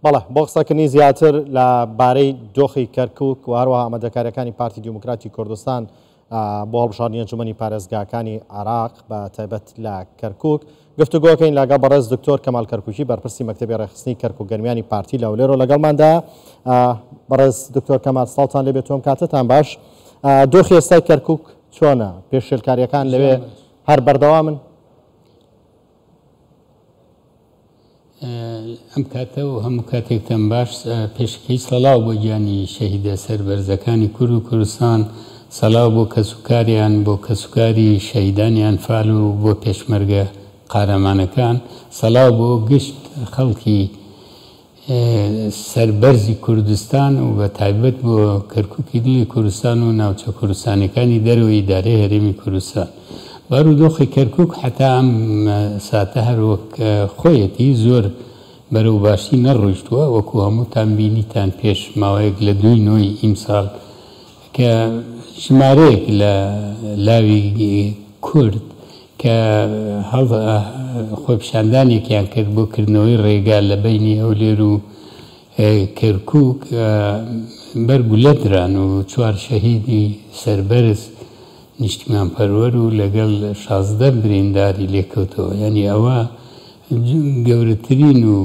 بەڵێ، بۆ قسەکردنی زیاتر لە بارەی دۆخی کەرکوک و هەروەها ئامادەکاریەکانی پارتی دیموکراتی کوردستان بۆ هەڵبژاردنی ئەنجومەنی پارێزگاکانی عێراق بە تایبەت لە کەرکوک گفتوگۆکەین لەگەڵ بەڕێز دکتۆر کەمال کەرکوکی بەرپرسی مەکتەبی ڕێکخستنی کەرکوک گەرمیانی پارتی لە هەولێرەوە لەگەڵماندا. بەڕێز دکتۆر کەمال سڵاوتان لێبێت و ئەم کاتەتان باش. دۆخی ئێستای کەرکوک چۆنە؟ پێشێلکاریەکان لەوێ هەر بەردەوامن؟ ئەم کاتە و هەموو کاتێکتان باش. پێشەکی سڵاو بۆ گیانی شەهیدە سەربەرزەکانی کورد و کوردستان، سەلاو بۆ کەسوکاریان، بۆ کەسوکاری شەهیدانی ئەنفال و بۆ پێشمەرگە قارەمانەکان، سەلاو بۆ گشت خەڵکی سەربەرزی کوردستان و بە تایبەت بۆ کەرکوکی دڵی کوردستان و ناوچە کوردستانیەکانی دەرەوەی ئیدارەی هەرێمی کوردستان. بارودۆخی کەرکوک حەتا ئەم ساتە هەر وەک خۆیەتی زۆر بەرەو باشی نەڕۆیشتووە، وەکو هەمووتان بینیتان پێش ماوەیەک لە دووی نۆی ئیمساڵ کە ژمارەیەک لە لاوی کورد کە خۆپیشاندانێکیان کرد بۆ کردنەوەی ڕێگا لە بەینی هەولێر و کەرکوک بەر گولە دران و چوار شەهیدی سەربەرز نیشتیمانپەروەر و لەگەڵ 16 برینداری لێکەوتەوە. یانی ئەوە گەورەترین و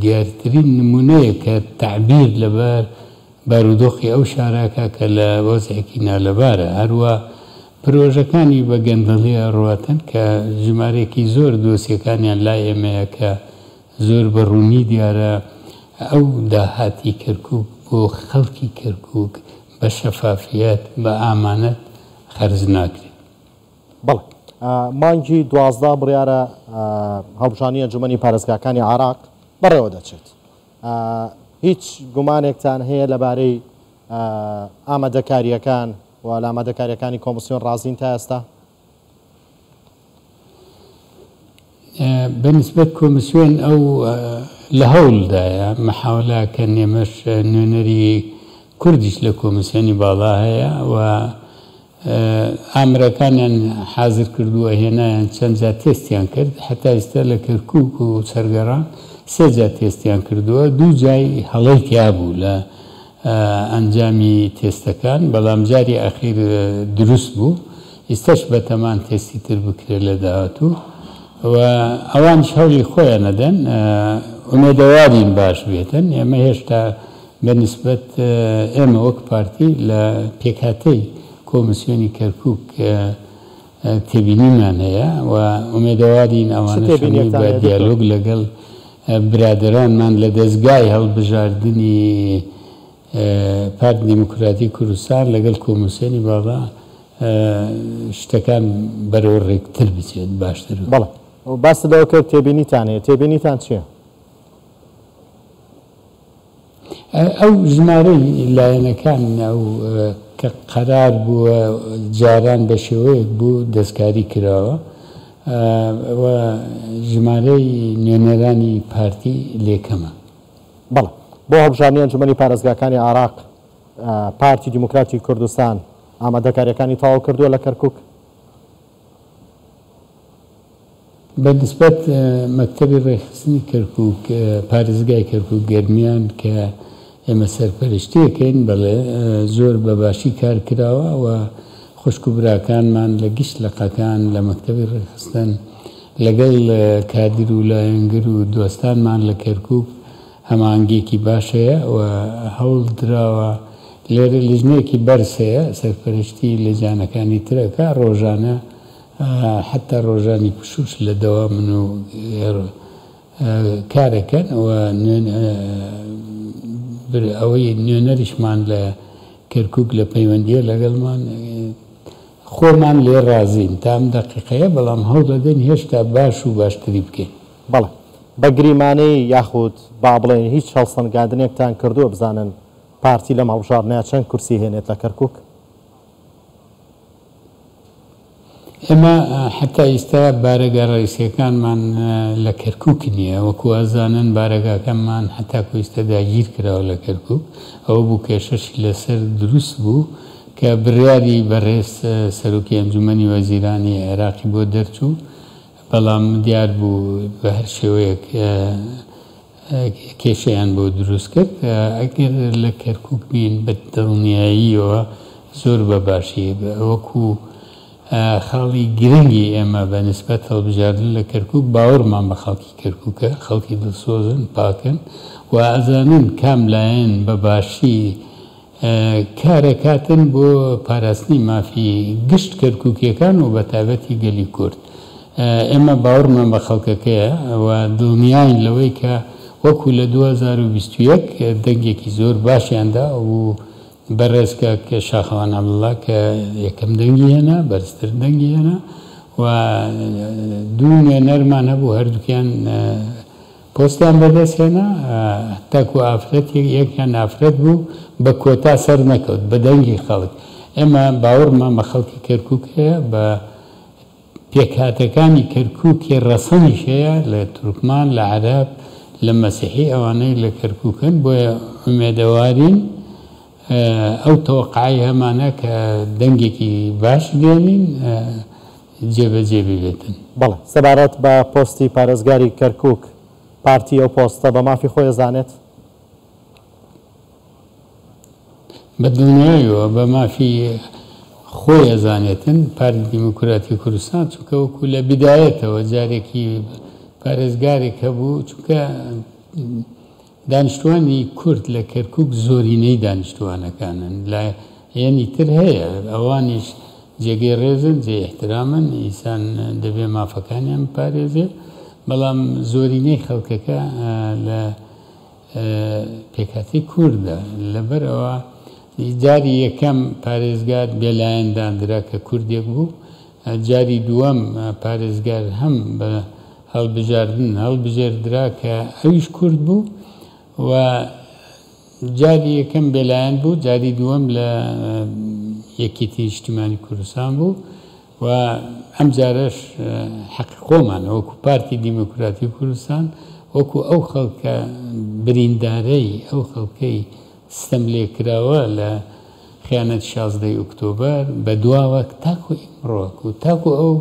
دیارترین نمونەیە کە تەعبیر لەبار بارودۆخی ئەو شارەکە کە لە وەزعێکی نالەبارە. هەروا پرۆژەکانی بە گەندەڵی ئەڕواتن کە ژمارەیەکی زۆر دۆسیەکانیان لای ئێمەیە کە زۆر بە ڕوونی دیارە ئەو داهاتی کەرکوک بۆ خەڵکی کەرکوک بە شەفافیەت بە ئامانەت خەرج ناکرێت. بەڵێ مانگی 12 بڕیارە هەڵبژاردنی ئەنجومەنی پارێزگاکانی عێراق بەڕێوە دەچێت. هیچ گومانێکتان هەیە لەبارەی ئامادەکارییەکان و لە ئامادەکارییەکانی کۆمسیۆن ڕازین تا ئێستا؟ بە نیسبەت کۆمسیۆن ئەو لە هەوڵدایە مەحاولە کە نێمەش نوێنەری کوردیش لە کۆمسیۆنی باڵا هەیە و ئامرەکانیان حازر کردووە، هێنایان چەند جار تێستیان کرد، هەتا ئیستا لە کەرکوک و سەرگەڕان سێ جار تێستیان کردووە، دوو جای هەڵەی تیا بوو لە ئەنجامی تێستەکان، بەڵام جاری ئەخیر دروست بوو، ئیستاش بەتەمان تێستی تر بکرێت لە داهاتوو و ئەوانیش هەوڵی خۆیان ئەدەن، ئومێدەوارین باش بێتن، ئێمە هێشتا بە نیسبەت ئێمە وەک پارتی لە پێکهاتەی کۆمسیۆنی کەرکوک تێبینیمان هەیە و ئومێدەوارین ئەوانەش هەمووی بە دیالۆگ لەگەڵ برادەرانمان لە دەزگای هەڵبژاردنی پارتی دیموکراتی کوردستان لەگەڵ کۆمسیۆنی باڵا شتەکان بەرەو ڕێکتر بچێت باشتر. بەڵێ باست لەوە کرد تێبینیتان هەیە، تێبینیتان چییە؟ ئەو ژمارەی لایەنەکان ئەو کە قەرار بووە جاران بە شێوەیەک بوو دەستکاری کراوە و ژمارەی نوێنەرانی پارتی لێ کەمە. بەڵێ بۆ هەڵبژاردنی ئەنجومەنی پارێزگاکانی عێراق پارتی دیموکراتی کوردستان ئامادەکارییەکانی تەواو کردووە لە کەرکوک؟ بە نیسبەت مەکتەبی ڕێکخستنی کەرکووک، پارێزگای کەرکووک گەرمیان کە ئێمە سەرپەرشتیەکەین، بەڵێ زۆر بە باشی کار کراوە و خوشک و براکانمان لە گشت لقەکان لە مەکتەبی ڕێکخستن لەگەڵ کادر و لایەنگر و دۆستانمان لە کەرکووک هەماهەنگیەکی باش هەیە و هەوڵ دراوە لێرە لیژنەیەکی بەرز هەیە سەرپەرشتی لجانەکانی تر ئەکا ڕۆژانە حەتا ڕۆژانی پشووش لە دەوامن و کارەکەن و ئەوەی نوێنەریشمان لە کەرکوک لە پەیوەندیە لەگەڵمان خۆمان لێ ڕازین تا ئەم دەقیقەیە بەڵام هەوڵەدەین هێشتا باش و باشتری بکەین. بەڵێ بە گریمانەی یاخود با بڵێین هیچ هەڵسەنگاندنێکتان کردووە بزانن پارتی لەم هەڵبژاردنە چەند کورسی هێنێت لە کەرکوک؟ ئێمە حەتا ئیستا بارەگا ڕەئیسیەکانمان لە کەرکوک نییە، وەکو ئەزانن بارەگاکەمان حەتاکو ئیستا داگیر کراوە لە کەرکوک، ئەوە بوو کێشەش لەسەر دروست بوو کە بڕیاری بەڕێز سەرۆکی ئەنجومەنی وەزیرانی عێراقی بۆ دەرچوو، بەڵام دیار بوو بە هەر شێوەیەک. کێشەیان بۆ دروست کرد. ئەگەر لە کەرکوک بین بە دڵنیاییەوە زۆر بە باشی وەکو خاڵی گرنگی ئێمە بە نسبەت هەڵبژاردن لە کەرکوک باوەڕمان بە خەڵکی کەرکوکە، خەڵکی دڵسۆزن، پاکن و ئەزانن کام لایەن بە باشی کارەکاتن بۆ پاراستنی مافی گشت کەرکوکیەکان و بەتایبەتی گەلی کورد. ئێمە باوەڕمان بە خەڵکەکەیە و دڵنیاین لەوەی کە وەکو لە 2021 دەنگێکی زۆر باشیان دا و بەڕێز کاک شاخەوان عەبدوڵا کە یەکەم دەنگی هێنا، بەرزترین دەنگی هێنا و دوو نوێنەرمان هەبوو هەردووکیان پۆستیان بەدەست هێنا تاکو ئافرەت یەکیان ئافرەت بوو بە کۆتا سەر نەکەوت بە دەنگی خەڵک ئێمە باوەڕمان بە خەڵکی کەرکوک هەیە بە پێکهاتەکانی کەرکوکی ڕەسەنیش هەیە لە تورکمان لە عەرەب لە مەسیحی ئەوانەی لە کەرکوکن بۆیە ئومێدەوارین ئەو تەوەقعەی هەمانە کە دەنگێکی باش دێنین جێبەجێ ببێتن. بەڵێ سەبارەت بە پۆستی پارێزگاری کەرکوک، پارتی ئەو پۆستە بە مافی خۆی ئەزانێت؟ بە دڵنیایەوە بە مافی خۆی ئەزانێتن پارتی دیموکراتی کوردستان، چونکە وەکو لە بیدایەتەوە جارێکی پارێزگارێک هەبوو، چونکە دانیشتوانی کورد لە کەرکوک زۆرینەی دانیشتوانەکانن، لایەنی تر هەیە ئەوانیش جێگەی ڕێزن، جێی ئیحترامن، ئینسان دەبێ مافەکانیان بپارێزێ، بەڵام زۆرینەی خەڵکەکە لە پێکهاتەی کوردە، لەبەر ئەوە جاری یەکەم پارێزگار بێلایەن داندرا کە کوردێک بوو، جاری دووەم پارێزگار هەم بە هەڵبژاردن هەڵبژێردرا کە ئەویش کورد بوو و جاری یەکەم بێلایەن بوو، جاری دووەم لە یەکێتی نیشتیمانی کوردستان بوو و ئەم جارەش حەقی خۆمانە وەکو پارتی دیموکراتی کوردستان وەکو ئەو خەڵکە بریندارەی ئەو خەڵکەی ستەم لێکراوە لە خیانەتی شازدەی ئۆکتۆبەر بەدواوە تاکو ئیمڕۆک و تاکو ئەو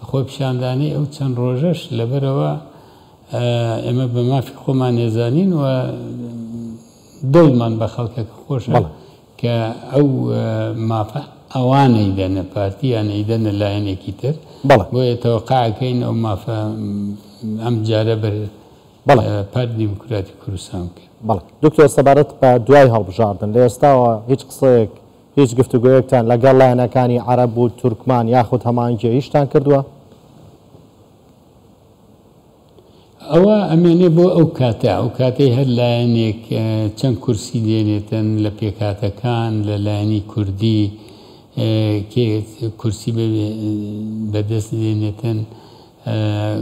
خۆپیشاندانەی ئەو چەند ڕۆژەش لەبەرئەوە ئێمە بە مافی خۆمان ئێزانین و دڵمان بە خەڵکەکە خۆشە کە ئەو مافە ئەوان ئەیدەنە پارتی یان ئەیدەنە لایەنێکی تر بۆیە تەوەقع ئەکەین ئەو مافە ئەم جارە بەر پارتی دیموکراتی کوردستان بکەین. بەڵێ دکتۆر سەبارەت بە دوای هەڵبژاردن لە ئێستاوە هیچ قسەیەک هیچ گفتوگۆیەکتان لەگەڵ لایەنەکانی عەرەب و تورکمان یاخود هەماهەنگیە هیچتان کردووە؟ ئەوە ئەمێنێ بۆ ئەو کاتە، ئەو کاتەی هەر لایەنێک چەند کورسی دێنێتن لە پێکهاتەکان، لە لایەنی کوردی کێ کورسی بەدەست دێنێتن،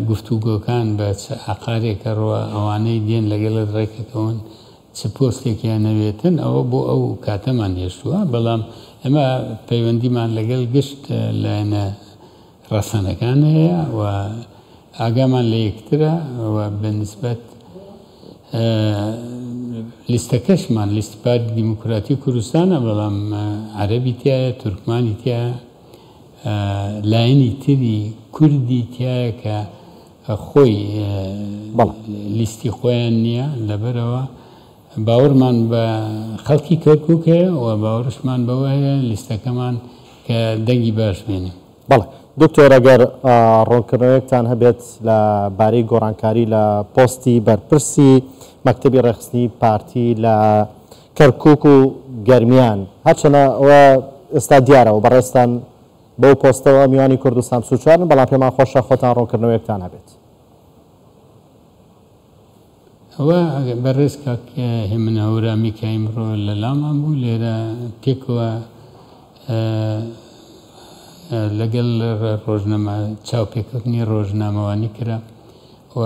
گفتوگۆکان بە چ عەقارێک ئەڕوا، ئەوانەی دێن لەگەڵت ڕێکەکەون چ پۆستێکیان ئەوێتن، ئەوە بۆ ئەو کاتەمان هێشتووە، بەڵام ئێمە پەیوەندیمان لەگەڵ گشت لایەنە ڕەسەنەکان هەیە و ئاگامان لە یەکترە و بە نیسبەت لیستەکەشمان لیستی پارتی دیموکراتی کوردستانە، بەڵام عەرەبی تیایە، تورکمانی تیایە، لایەنی تری کوردی تیایە کە خۆی لیستی خۆیان نییە، لەبەرئەوە باوەڕمان بە خەڵکی کەرکوک هەیە و باوەڕشمان بەوە هەیە لیستەکەمان کە دەنگی باش بێنێ. بەڵێ دکتۆر ئەگەر ڕوونکردنەوەیەکتان هەبێت لە بارەی گۆڕانکاری لە پۆستی بەرپرسی مەکتەبی ڕێکخستنی پارتی لە کەرکوک و گەرمیان هەرچەنە ئەوە ئێستا دیارە و بەڕێزتان بەو پۆستەوە میوانی کوردستان 24ن بەڵام پێمان خۆشە خۆتان ڕوونکردنەوەیەکتان هەبێت. ئەوە بەڕێز کاک هێمن هەورامی کە ئیمڕۆ لە لامان بوو لێرە پێکەوە لەگەڵ ڕۆژنامە چاوپێکەوتنی ڕۆژنامەوانی کرا و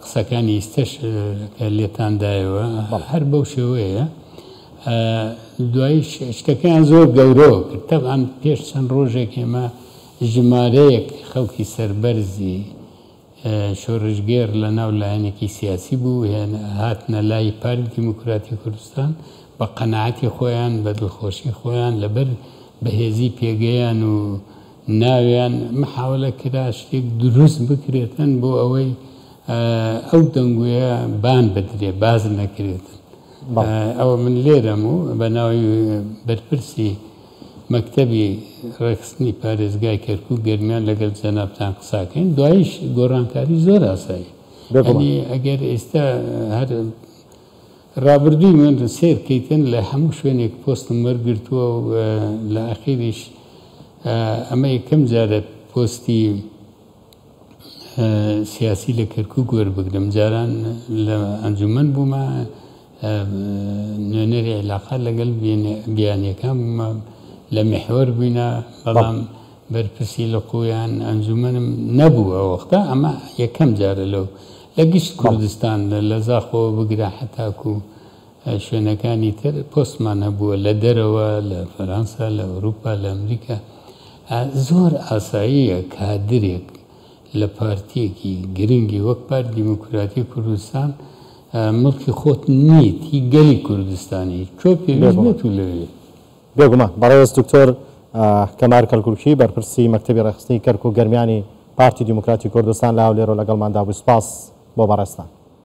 قسەکانی ئیستەش کە لێتان دایەوە هەر بەو شێوەیە دوایی شتەکەیان زۆر گەورەوە کرد تەبعەن پێش چەند ڕۆژێک ئێمە ژمارەیەک خەڵکی سەربەرزی شۆرشگێڕ لە ناو لایەنێکی سیاسی بوو، هاتنە لای پارتی دیموکراتی کوردستان بە قەناعەتی خۆیان، بە دڵخۆشی خۆیان، لەبەر بەهێزی پێگەیان و ناویان، مەحاوەلە کرا شتێک دروست بکرێتن بۆ ئەوەی ئەو دەنگۆیە بان بدرێ باس نەکرێتن. ئەوە من لێرەم و بە ناوی بەرپرسی مەکتەبی ڕێکخستنی پارێزگای کەرکوک گەرمیان لەگەڵ جەنابتان قساکەین دواییش گۆڕانکاری زۆر ئاسایی یانی ئەگەر ئێستا هەر ڕابردووی من سەیر کەیتن لە هەموو شوێنێک پۆستم وەرگرتووە و لە ئەخیریش ئەمە یەکەم جارە پۆستی سیاسی لە کەرکوک وەربگرم جاران لە ئەنجومەن بوومە نوێنەری عیلاقات لەگەڵ بیانیەکان بوومە لە میحوەر بووینە بەڵام بەرپرسی لقویان ئەنجومەنم نەبوو ئەو وەختە ئەمە یەکەم جارە لەو لە گشت کوردستان لە زاخۆوە بگرە حەتاکو شوێنەکانی تر پۆستمان هەبووە لە دەرەوە لە فەرەنسا لە ئەوروپا لە ئەمریکا زۆر ئاساییە کادرێک لە پارتیەکی گرنگی وەک پارتی دیموکراتی کوردستان مڵکی خۆت نیت هی گەلی کوردستانی کوێ پێویست بێت و لەوێ. بێگومان بەڕێز دکتۆر کەمار کەلکورکی بەرپرسی مەکتەبی ڕێکخستنی کەرکوک گەرمیانی پارتی دیموکراتی کوردستان لە هەولێرەوە لەگەڵماندا بوو سپاس بۆ بەڕێزتان.